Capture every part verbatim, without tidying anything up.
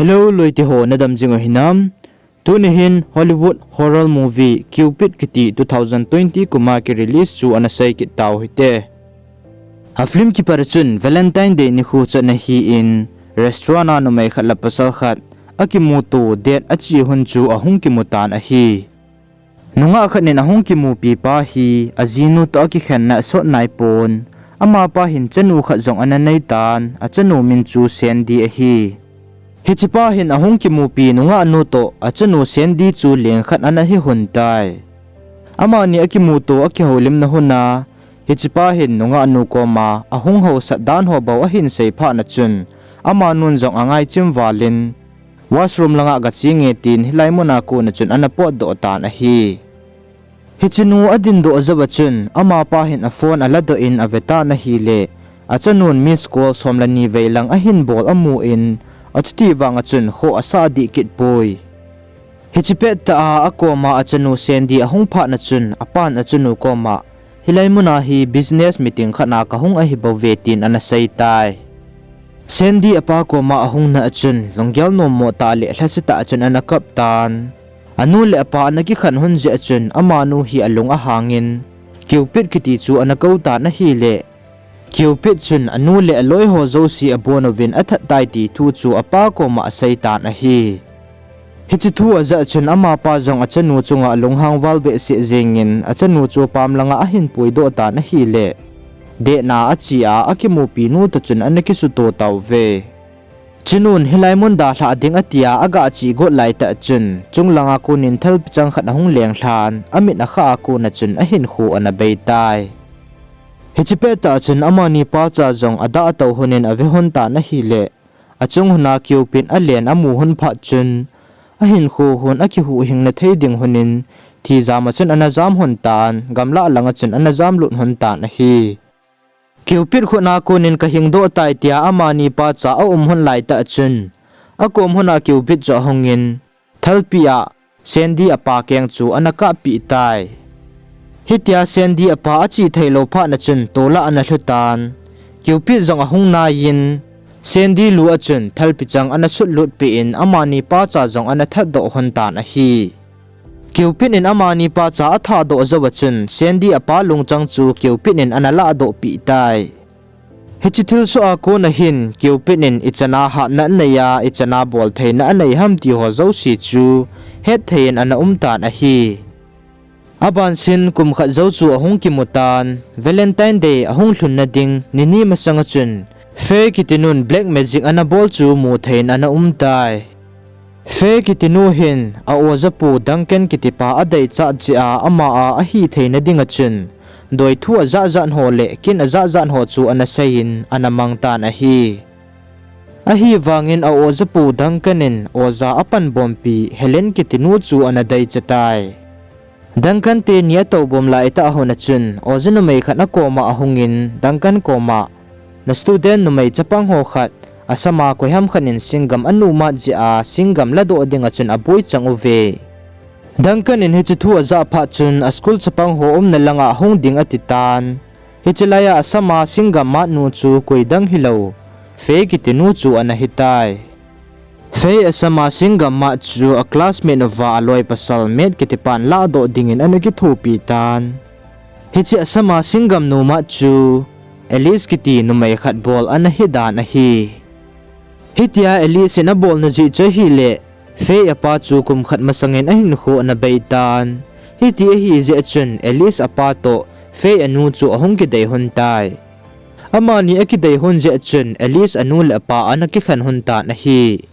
Hello, loite ho, nadam jing u hinam? Tuni hin Hollywood horror movie Cupid kiti two thousand twenty kum a ki release chu ana sei kit tau hite. A film kipat a chun Valentine Day nikho chan ahin, restaurant a numei khat le pasal khat akimuto date ache hun chu ahung kimu tan ahi. Nungah khat in ahung kimupi pa hi ajinu toh akikhenna asot nai pon, amapa hin chanu khat jong ana nei tan, achanu min chu Sandy ahi. Hichepa hin ahung kimupi nungahnu toh achanu Sandy chu leng khat ana hi hun tai. Amani akimuto akihoulimna hun a, hichepa hin nungahnu koma ahung haosat dan ho bou ahin sei phat na chun, amanun jong angai chim val in, washroom langa gache nge tin hilai mun a kon a chun ana potdoh tan ahi. Hichenu adindoh jou a chun, amapa hin a phone aladoh in ave tan ahile, achanun miss call som le ni vei lang ahin bol amun, achuti vang a chun khoh asah dih kit poi. Hiche pettah a akoma achanu Sandy ahung phat na chun, apan achanu koma, hilai mun a hi business meeting khat a kahung ahi bouve tin ana sei tai. Sandy apa koma ahung na a chun, lunggel nommo tah le lhasetah a chun ana kap tan. Anu le apa ana kikhen hun jeh a chun, amanu hi alung ahangin, Cupid kiti chu ana kou tan ahile, Cupid chun anu le aloi ho jouse abon uvin athat tai ti thu chu apa koma asei tan ahi. Hiche thu ajah chun amapa jong achanu chunga lunghang val behseh jengin achanu chu pam langa ahin puidoh tan ahile, date na ache a akimupinu toh chun ana kisuto tauve. Chenun hilai mun dalhah ding atia aga che got laitah chun, chung langa konin thalpi chang khat ahung leng lhan, amit akhah a kon a chun ahinkho ana bei tai. Hiche pettah chun amani pacha jong adah atou hunin ave hun tan ahile, achung hun a Cupid alen amu hun phat chun, ahinkho hun akihuhhing na thei ding hunin, thijam a chun ana jam hun tan, gamlah langa chun ana jamlut hun tan ahi. Cupid khut a konin kahingdoh tai tia amani pacha aum hun laitah chun, akom hun a Cupid chu ahungin, thalpi a Sandy apa keng chu ana kahpeh tai. Hitia Sandy apa ache theilou phat na chun tola ana lhu tan. Cupid jong ahung naiyin, Sandy lu a chun thalpi chang ana sutlut peh in amani pacha jong ana thatdoh hun tan ahi. Cupid in amani pacha athahdoh jou a chun, Sandy apa lungchang chu Cupid in ana lahdoh peh tai. Hiche thilsoh a kon a hin, Cupid in ichan a hatna anei a, ichan a boltheina anei ham ti ho jouse chu hetthei in ana um tan ahi. Abansin kum khat jou chu ahung kimu tan, Valentine Day ahung lhunna ding nini masang a chun, Faye kitinun black magic ana bol chu muthei in ana um tai. Faye kitinu hin a ojapu Duncan kitipa adeichat jeh a ama a ahitheina dinga chun, doithu ajatjat ho le kin ajatjat ho chu ana seiyin ana mang tan ahi. Ahivangin a ojapu Duncan in oja apanbompi Helen kitinu chu ana deicha tai. Duncan teni atoubom laitah hun a chun, oja numei khat akoma ahungin, Duncan koma, na student numei chapang ho khat, asama koiham khat in singgam anumat jeh a, singgam ladoh dinga chun aboi chang uve. Duncan in hiche thu ajah phat chun, a school chapang ho umna langa hung ding ati tan. Hiche laiya asama singgam matnu chu koidang hilou, Faye kitinu chu ana hitai. Faye asama singgam mat chu a classmate uva aloi pasal Matt kitipan lahdoh dingin ana kithopi tan. Hiche asama singgamnu mat chu Alice kiti numei khat bol ana hidan ahi. Hitia Alice in abolna jeh chu ahile, Faye apa chu kum khat masangin ahinkho ana bei tan. Hiti ahijeh chun Alice apa toh Faye anu chu ahung kidei hun tai. Amani akidei hun jeh chun Alice anu le apa ana kikhen hun tan ahi.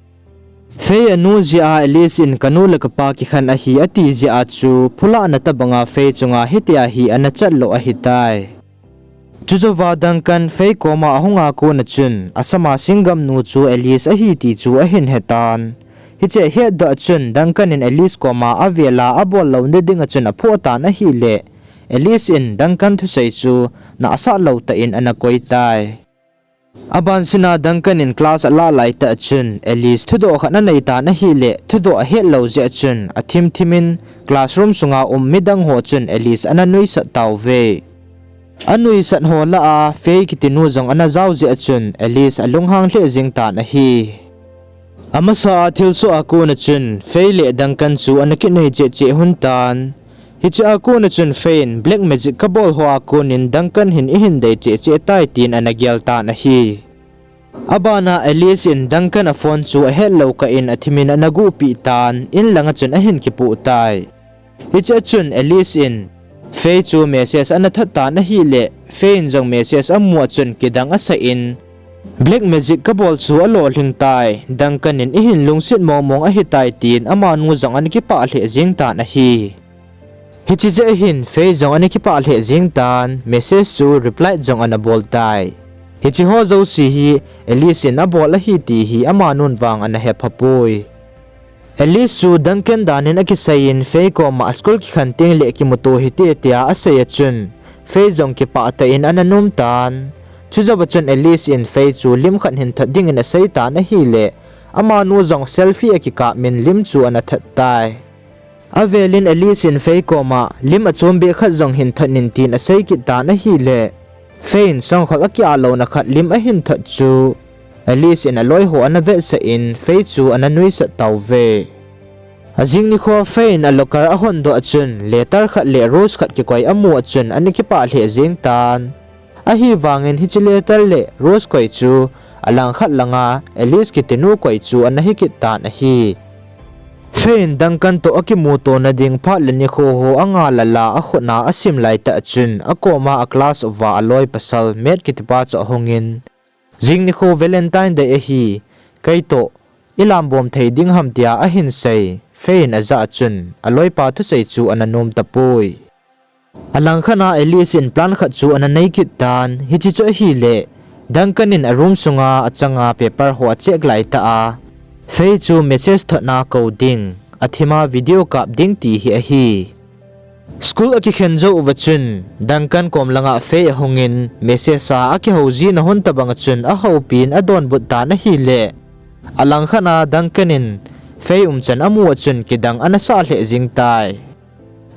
Faye anu jeh a Alice in kanu le kapa kikhen ahi ati jeh a chu phulahna tobanga Faye chunga hitia hi ana chatlou ahitai. Chujouva Duncan Faye koma ahunga kona chun, asama singgamnu chu Alice ahi ti chu ahin hetan. Hiche ahetdoh a chun Duncan in Alice koma avela abol louna dinga chun aphoh tan ahile, Alice in Duncan thusei chu nahsah lou tah in ana koi tai. Abansina Duncan in class alah laitah chun Alice thudoh khat anei tan ahile, thudoh ahet lou jeh chun athimthim in classroom sunga um midang ho chun Alice ana nuisat tauve. Anuisat ho lah a Faye kitinu jong ana jao jeh chun Alice alunghang lheh jeng tan ahi. Amasa a thilsoh a kona chun Faye le Duncan chu ana kinai cheh cheh lhon tan. Hiche a kona chun Faye in black magic kabol ho a konin Duncan hin eihin dei cheh cheh tai tin ana gel tan ahi. Abana Alice in Duncan a phone chu ahet lou kah in athimin ana guhpeh tan, in langa chun ahin kipoh tai. Hiche a chun Alice in Faye chu message ana thot tan ahile, Faye in jong message amu a chun kidang asah in, black magic kabol chu alolhing tai, Duncan in eihin lungset mong mong ahitai tin amanu jong ana kipah lheh jeng tan ahi. Hiche jeh hin Faye jong ana kipah lheh jeng tan, message chu reply jong ana bol tai. Hiche ho jouse hi Alice in abol ahi ti hi amanun vang ana hephapoi. Alice chu Duncan danin akiseiyin Faye koma school kikhen tengle kimuto hite tia asei a chun, Faye jong kipah tah in ana nom tan. Chujouva chun Alice in Faye chu lim khat hin thot dingin asei tan ahile, amanu jong selfie akikap in lim chu ana thot tai. Avelin Alice in Faye koma lim achombeh khat jong hin thot in tin asei kit tan ahile, Faye in sangkhol akiah louna khat lim ahin thot chu, Alice in aloiho ana vetsah in Faye chu ana nuisat tauve. Ajing nikho Faye in a locker ahondoh a chun letter khat le rose khat kikoi amu a chun ana kipah lheh jeng tan. Ahivangin hiche letter le rose koi chu alangkhat langa Alice kitinu koi chu ana hikit tan ahi. Faye in Duncan toh akimutona ding phat le nikho ho angal a la akhutna asim laitah chun akoma a class uva aloi pasal Matt kitipa chu ahungin, jing nikho Valentine Day ahi, keitoh ilam bom thei ding ham tia ahin sei. Faye in ajah a chun aloipa thusei chu ana nom tapoi. Alangkhat a Alice in plan khat chu ana nei kit tan, hiche chu ahile, Duncan in a room sunga achanga paper ho a check laitah a, Faye chu message thotna kou ding, athima video kap ding ti hi ahi. School akikhen jou uva chun, Duncan kom langa Faye ahungin message a akihou jina hon tobanga chun ahoupin adonbut tan ahile, alangkhat a Duncan in Faye umchan amu a chun kidang ana sah lheh jing tai.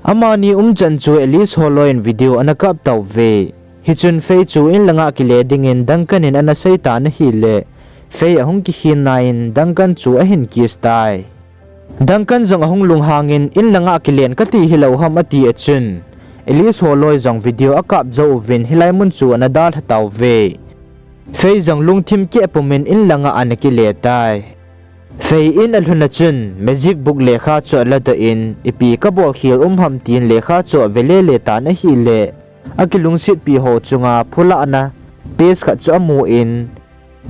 Amani umchan chu Alice holoi in video ana kap tauve. Hichun Faye chu in langa kile dingin Duncan in ana sei tan ahile, Faye ahung kikhin na in Duncan chu ahin kiss tai. Duncan jong ahung lunghangin in langa kilen kati hilou ham ati a chun, Alice holoi jong video akap jou uvin hilai mun chu ana dalha tauve. Faye jong lungthim keh pumin in langa ana kile tai. Faye in alhun a chun magic book lekha chu aladoh in, ipi kabol khel um ham tin lekha chu ave lele tan ahile, akilungsetpi ho chunga phulahna page khat chu amun,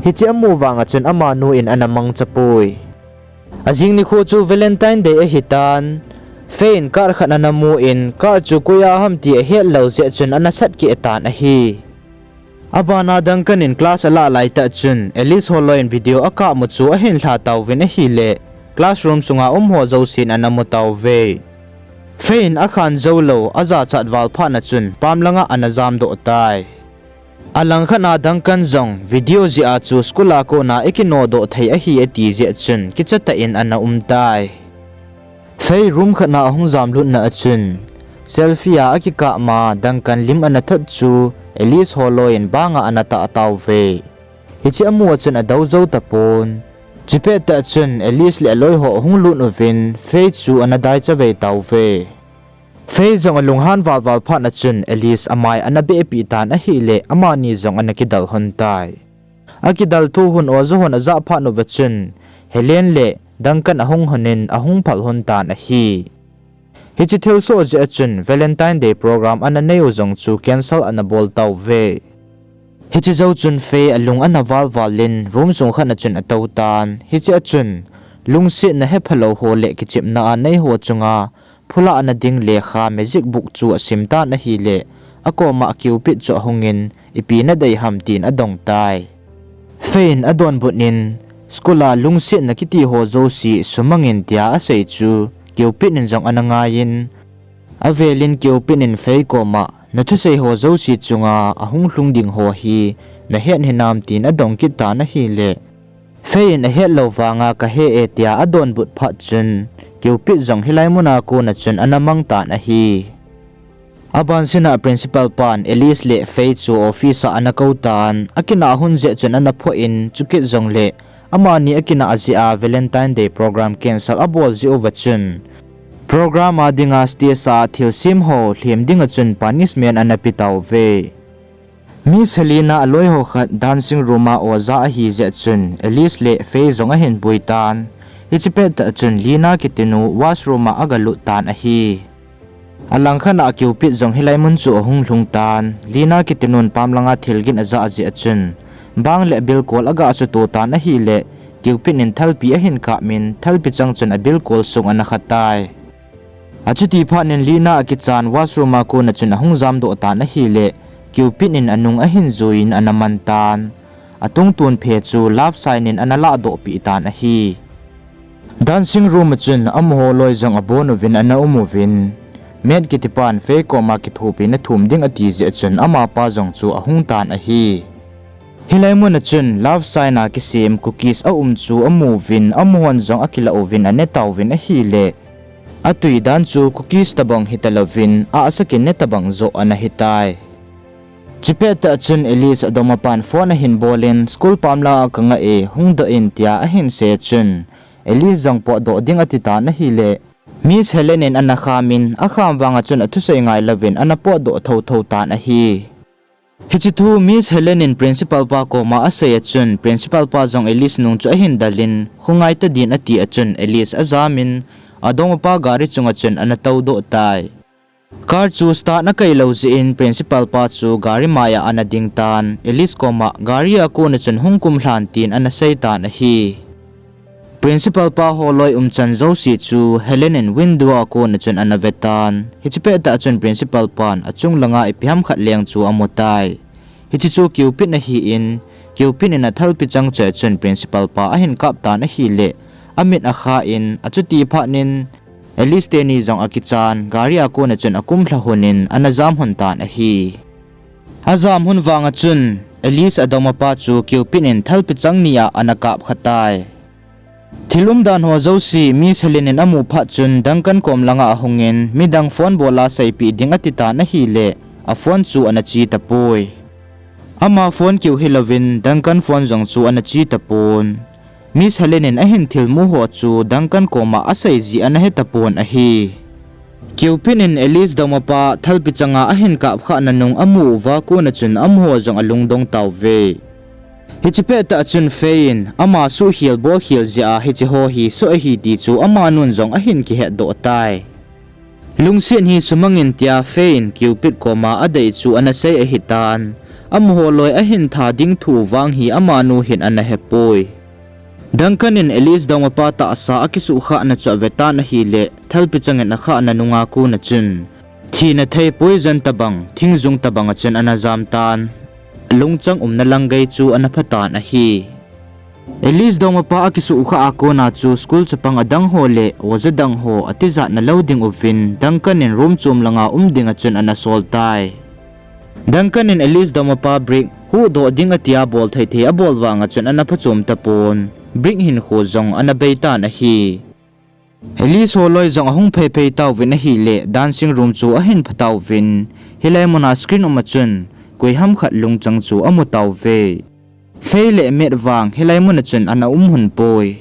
hiche amu vanga chun amanu in ana mangchapoi. Ajing nikho chu Valentine Day ahitan, Faye in card khat ana mun, card chu koiya ham ti ahet lou jeh chun ana sat keh tan ahi. Abana Duncan in class alah laitah chun Alice holoi in video akap mu chu ahin lha tauvin ahile, classroom sunga umho jousen ana mu tauve. Faye in akhan joulou ajachat val phatna chun pam langa ana jamdoh tai. Alangkhat a Duncan jong video jeh a chu school a kona ikinodoh thei ahi ati jeh chun kichatah in ana um tai. Faye room khatna ahung jamlutna a chun, selfie a akikap ma Duncan lim ana thot chu Alice holoi in banga ana tah tauve. Hiche amu a chun adou jou tapon. Chupettah chun Alice le aloiho ahung lut uvin Faye chu ana daicha vei tauve. Faye jong alunghan valval phatna chun Alice amai ana behpeh tan ahile amani jong ana kidal lhon tai. Akidal thu lhon oja hon ajah phat uva chun Helen le Duncan ahung lhonin ahung phal lhon tan ahi. Hiche thilsoh jeh a chun Valentine Day program ana neiu jong chu cancel ana bol tauve. Hiche jou chun Faye alung ana valval in room sung khatna chun atou tan. Hiche a chun lungsetna hephalou ho le kichepna anei ho chunga phulahna ding lekha magic book chu asim tan ahile, akoma Cupid chu ahungin, ipi nadei ham tin adong tai. Faye in adonbut in, school a lungsetna kiti ho jouse sumangin tia asei chu Cupid in jong ana ngaiyin, avelin Cupid in Faye koma nathusei ho jouse chunga ahung lhung ding ho hi nahet hinam tin adong kit tan ahile, Faye in ahetlou vanga kahe e tia adonbut phat chun Cupid jong hilai muna kona chun ana mang tan ahi. Abansina principal pan Alice le Faye chu office a ana kou tan, akinah lhon jeh chun ana phoh in chukit jongle amani akinah jeh a Valentine Day program cancel abol jeh uva chun, program a dinga stage a thilsem ho lhem dinga chun punishment ana pe tauve. Miss Helena aloi ho khat dancing room a oja ahi jeh chun Alice le Faye jong ahin pui tan. Hiche pettah chun Lena kitinu washroom a agalut tan ahi. Alangkhat a Cupid jong hilai mun chu ahung lhung tan. Lena kitinun pam langa thilgin ajah jeh chun, bang le bilkol aga suto tan ahile, Cupid in thalpi ahin kap in, thalpi chang chun abilkol sung ana kha tai. Achuti phat in Lena akichan washroom a kona chun ahung jamdoh tan ahile, Cupid in anung ahin jui in ana man tan. Atungtun phe chu love sign in ana lahdoh peh tan ahi. Dancing room a chun amaho loi jong abon uvin ana um uvin, Matt kitipan Faye koma kithopina thum ding ati jeh chun amapa jong chu ahung tan ahi. Hilai mun a chun love sign a kisem cookies aum chu amu uvin, amahon jong akilah uvin ane tauvin ahile, atui dan chu cookies tobang hitalouvin, ahsa kine tobang joh ana hitai. Chupet tah chun Alice adongmapan phone ahin bol in, school pam la a kangah e, hungdoh in tia ahin sei chun, Alice jong potdoh ding ati tan ahile, Miss Helen in ana kham in, akham vanga chun athusei ngailouvin ana potdoh thotho tan ahi. Hiche thu Miss Helen in principal pa koma asei a chun, principal pa jong Alice nung chu ahin del in, khongai tadin ati a chun Alice ajam in, adongmapa gari chunga chun ana toudoh tai. Car chu start akailou jeh in principal pa chu gari maiya ana ding tan, Alice koma gari a kona chun hung kumlhan tin ana sei tan ahi. Principal pa holoi umchan jouse chu Helen in window a kona chun ana ve tan. Hiche pettah chun principal pan achung langa ipi ham khat leng chu amu tai. Hiche chu Cupid ahin, Cupid in athalpi chang choi chun principal pa ahin kap tan ahile, amit akha in, achuti phat in, Alice teni jong akichan, gari a kona chun akumlha lhon in, ana jam lhon tan ahi. Ajam lhon vanga chun, Alice adongmapa chu Cupid in thalpi chang ni a ana kap kha tai. Thil umdan ho jouse Miss Helen in amu phat chun Duncan kom langa ahung in midang phone bol a seipeh ding ati tan ahile, aphone chu ana che tapoi. Ama phone keu hilouvin Duncan phone jong chu ana che tapon. Miss Helen in ahin thilmu ho chu Duncan koma asei ji ana he tapon ahi. Cupid in Alice dongmapa thalpi changa ahin kap khah na nung amu uva kona chun amaho jong alungdong tauve. Hiche pettah chun Faye in ama suhkhel bolkhel jeh a hiche ho hi soh ahi ti chu amanun jong ahin kihetdoh tai. Lungset hi sumangin tia Faye in Cupid koma adei chu ana sei ahitan. Amaho loi ahin tha ding thu vang hi amanu hin ana hepoi. Duncan in Alice dongmapa tahsa akisuhkhah na chu avetan ahile, thalpi changin akhah na nunga kona chun, thina thei poison tobang, thingjung tobang a chun ana jam tan. Lungchang umna lang gei chu ana phatan ahi. Alice dongmapa akisuhkhah a kona chu school chapang adang ho le oja dang ho atijat na lou ding uvin Duncan in room chom langa um dinga chun ana sol tai. Duncan in Alice dongmapa Brick huhdoh ding atia bol thei thei abol vanga chun ana phachom tapon, Brick hinkho jong ana beitan ahi. Alice holoi jong ahung phei phei tauvin ahile, dancing room chu ahin phatauvin, hilai muna screen uma chun koiham khat lungchang chu amu tauve. Faye le Matt vang hilai muna chun ana um lhon poi.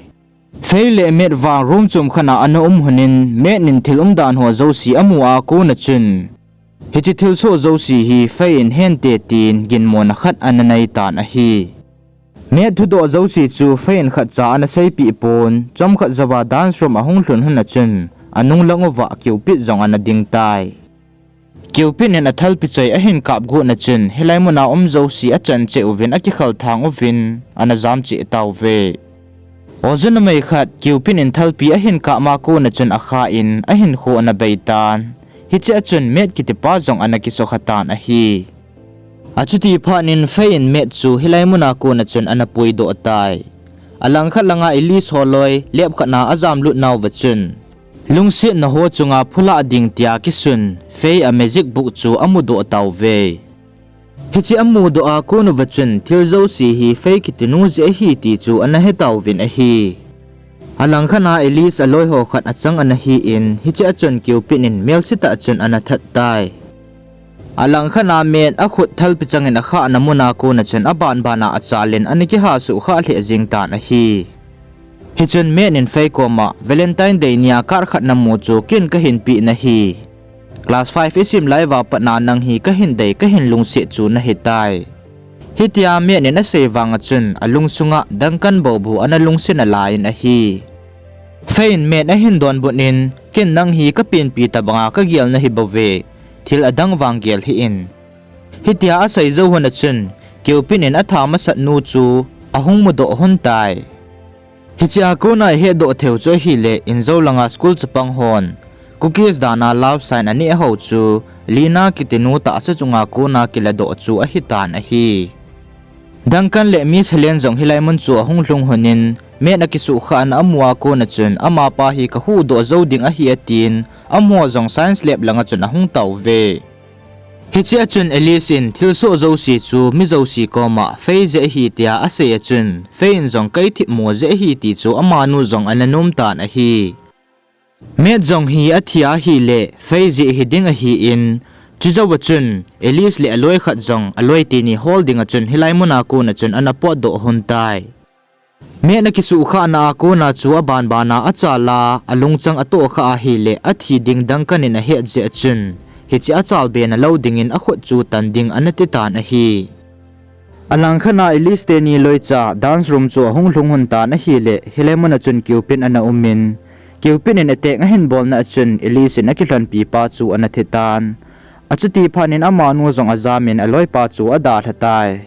Faye le Matt vang room chom khat a ana um lhonin, Matt in thil umdan ho jouse amu a kona chun, hiche thilsoh jouse hi Faye in hente tin ginmona khat ana neitan ahi. Matt thudoh jouse chu Faye in khatcha ana seipeh pon, chomkhat jouva dance room ahung lhun lhon a chun, anung lang uva Cupid jong ana ding tai. Cupid in athalpi choi ahin kap got na chun, hilai muna um jouse achan cheh uvin akikhal thang uvin, ana jam cheh tauve. Oja numei khat, Cupid in thalpi ahin kap ma kona chun akha in, ahinkho ana beitan. Hiche a chun Matt kitipa jong ana kisukha tan ahi. Achuti phat in Faye in Matt chu hilai muna kona chun ana puidoh tai. Alangkhat langa Alice holoi, lab khat na ajamlut nauva chun, lungsetna ho chunga phulah ding tia kisun, Faye a magic book chu amudoh tauve. Hiche amudoh a konuva chun thil jouse hi Faye kitinu jeh ahi ti chu ana hetauvin ahi. Alangkhat a Alice aloiho khat achang ana hin, hiche a chun Cupid in melsetah chun ana that tai. Alangkhat a Matt akhut thalpi changin akhahna muna kona chun abanbana achalin ana kihasuh khah lheh jeng tan ahi. Hichun Matt in Faye koma Valentine Day nia card khat namu chu ken kahin peh nahi. Class five isim lai uva patna nang hi kahin dei kahin lungset chu nahitai. Hitia Matt in asei vanga chun alungsunga Duncan bou bou ana lungset nalai in ahi. Faye in Matt ahin donbut in, ken nang hi kapenpi tobanga kagel nahi bouve, thil adang vang gel hih in. Hitia asei jou lhona chun, Cupid in atha masat nu chu ahung mudoh lhon tai. Hichea kona ihetdoh theiyu chu ahile, injou langa school chapang hon cookies dana love sign aneh hou chu, Lena kiti nu tahsa chunga kona kiladoh chu ahitan ahi. Duncan le Miss Helen jong hilai mun chu ahung lhung lhonin, Matt akisuhkhahna amua kona chun, amapa hi kahuhdoh jou ding ahi atin, amaho jong science lab langa chun ahung taove. Hichea chun Alice in thilsoh jouse chu mi jouse koma Faye jeh ahi tia asei a chun, Faye in jong kei themmo jeh ahi ti chu amanu jong ana nomtan ahi. Matt jong hi athi ahile, Faye jeh hiding ahin, chujouva chun, Alice le aloi khat jong aloi teni hol dinga chun hilai muna kona chun ana potdoh lhon tai. Matt akisuhkhahna a kona chu abanbana achal a, alungchang atohkhah ahile, athi ding Duncan in ahet jeh a chun, hiche achal be nalou dingin akhut chu tan ding ana titan ahi. Alangkhat a Alice teni loicha dance room chu ahung lhung lhon tan ahile, hilai muna chun Cupid ana umin, Cupid in attack ahin bolna a chun Alice in akilhonpi pa chu ana thitan. Achuti phatnin amanu jong ajamin aloipa chu adalha tai.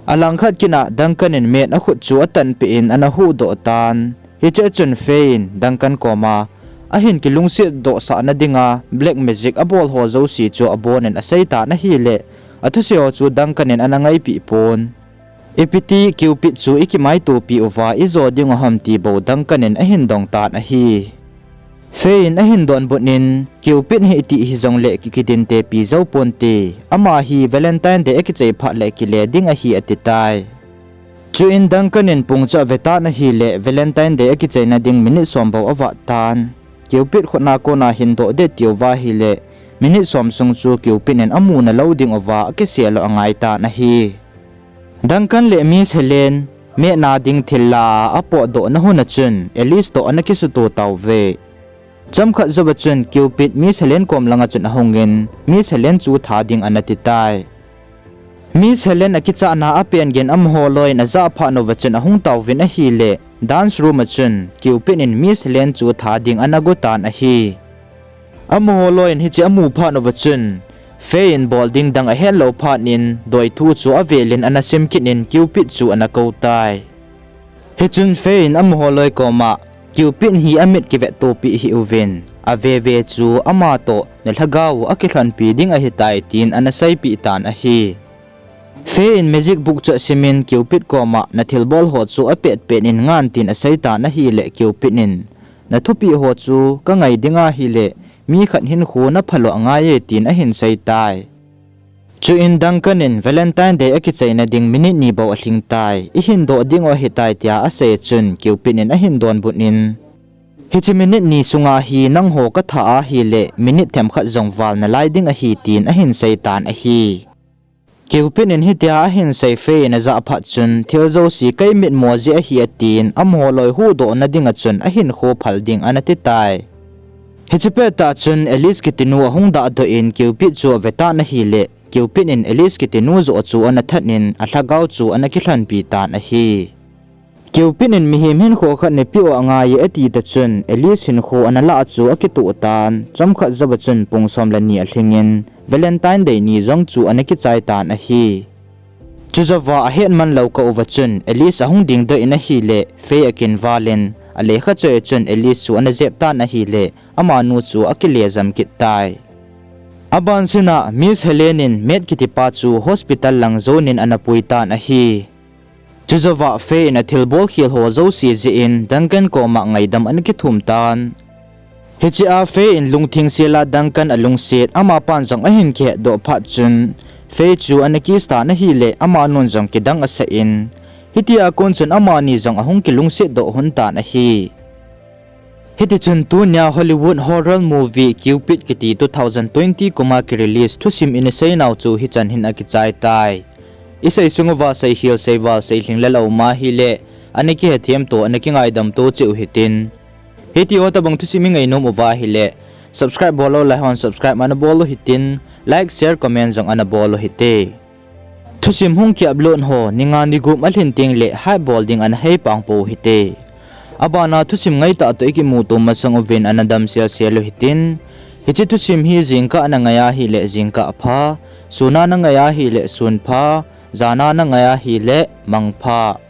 Alangkhat kina Duncan in Matt akhut chu atanpeh in ana huhdoh tan. Hichea chun Faye in Duncan koma, ahin kilungsetdohsahna dinga black magic abol ho jouse chu abonin aseitan ahile, athusei ho chu Duncan in ana ngaipeh pon. Ipiti Cupid chu ikimaitopi uva ijo dingu ham ti bou Duncan in ahin dongtan ahi. Faye in ahin donbut in, Cupid hi iti hijongle ki, kidintepi jou ponte, ama hi Valentine Day akichai phat le kile ding ahi atitai. Chuin Duncan in pung chu avetan ahile, Valentine Day akichaina ding minute som bou avat tan. Cupid khutna kona hindoh ding atiuva ahile, minute som sung chu Cupid in amuna lou dinguva akisel u angaitan ahi. Duncan le Miss Helen, Matt na ding thil la a apotdohna hun a chun, Alice toh ana kisuto tauve. Chomkhat jouva chun Cupid Miss Helen kom langa chun ahungin, Miss Helen chu tha ding ana titai. Miss Helen akichatna apen geiyin amaho loiyin ajah phat uva chun ahung tauvin ahile, dance room a chun Cupid in Miss Helen chu tha ding ana gotan ahi. Amaho loiyin hiche amu phat uva chun, Faye in bol ding dang ahetlou phat in, doithu chu avelin ana sim kit in Cupid chu ana kou tai. Hichun Faye in amaho loi koma, Cupid hi amit kivettopi hih uvin, aveve chu amatoh nalhagao u akilhonpi ding ahitai tin ana seipeh tan ahi. Faye in magic book chu asimin Cupid koma, nathilbol ho chu apetpet in ngan tin aseitan ahile Cupid in, nathupeh ho chu kangai ding ahile, mi khat hinkho naphalou angai e tin ahin seitai. Chuin Duncan in Valentine Day akichaina ding minute ni bou alhingtai, ihindoh dingu ahitai tia asei chun Cupid in ahin donbut in, hiche minute ni sunga hi nangho katha ahile minute themkhat jong val nalai ding ahi tin ahin seitan ahi. Cupid in hitia ahin sei Faye in ajah phat chun, thil jouse kei mitmo jeh ahi atin, amaho loi huhdohna dinga chun ahinkho phal ding ana titai. Hiche pettah chun Alice kitinu ahung dahdoh in Cupid chu avetan ahile, Cupid in Alice kitinu joh chu ana that in alhagao chu ana kilhonpi tan ahi. Cupid in mihem hinkho khat neipeh u angai e atita chun Alice hinkho ana lah chu akitoh tan, chomkhat jouva chun pung som le ni alhingin Valentine Day ni jong chu ana kichai tan ahi. Chujouva ahetman lou kah uva chun Alice ahung dingdoh in ahile, Faye akinvalin, alekha choi a chun Alice chu ana jep tan ahile, amanu chu akile jam kit tai. Abansina Miss Helen in Matt kitipa chu hospital lang jonin ana pui tan ahi. Chujouva Faye in athilbol khel ho jouse jeh in Duncan koma ngaidam ana kithum tan. Hichea Faye in lungtheng sela Duncan alungset, amapan jong ahin kihetdoh phat chun, Faye chu ana kiss tan ahile, amanun jong kidang asah in, hitia kon chun amani jong ahung kilungsetdoh lhon tan ahi. Hitichun tunia Hollywood horror movie Cupid kiti two thousand twenty kuma kirelease thusim ina seinau chu hichan hin akichai tai. Isei sung uva seikhel seival seilhing lel aum ahile, ana kihethem to, ana kingaidam to cheh u hitin. Hitiho tobang thusim ingainom uva ahile, subscribe bollou laihon subscribe ana bol u hitin, like, share, comment jong ana bol u hite. Thusim hung kiupload ho ninga nigup alhin tengle hype bol ding ana heipang pou hite. Abana thusim ngaitah toh ikimuto masang uvin ana damselsel u hitin. Hiche thusim hi jingkah nangai ahile jingkah pha, suna nangai ahile sun pha, jana nangai ahile mangpha.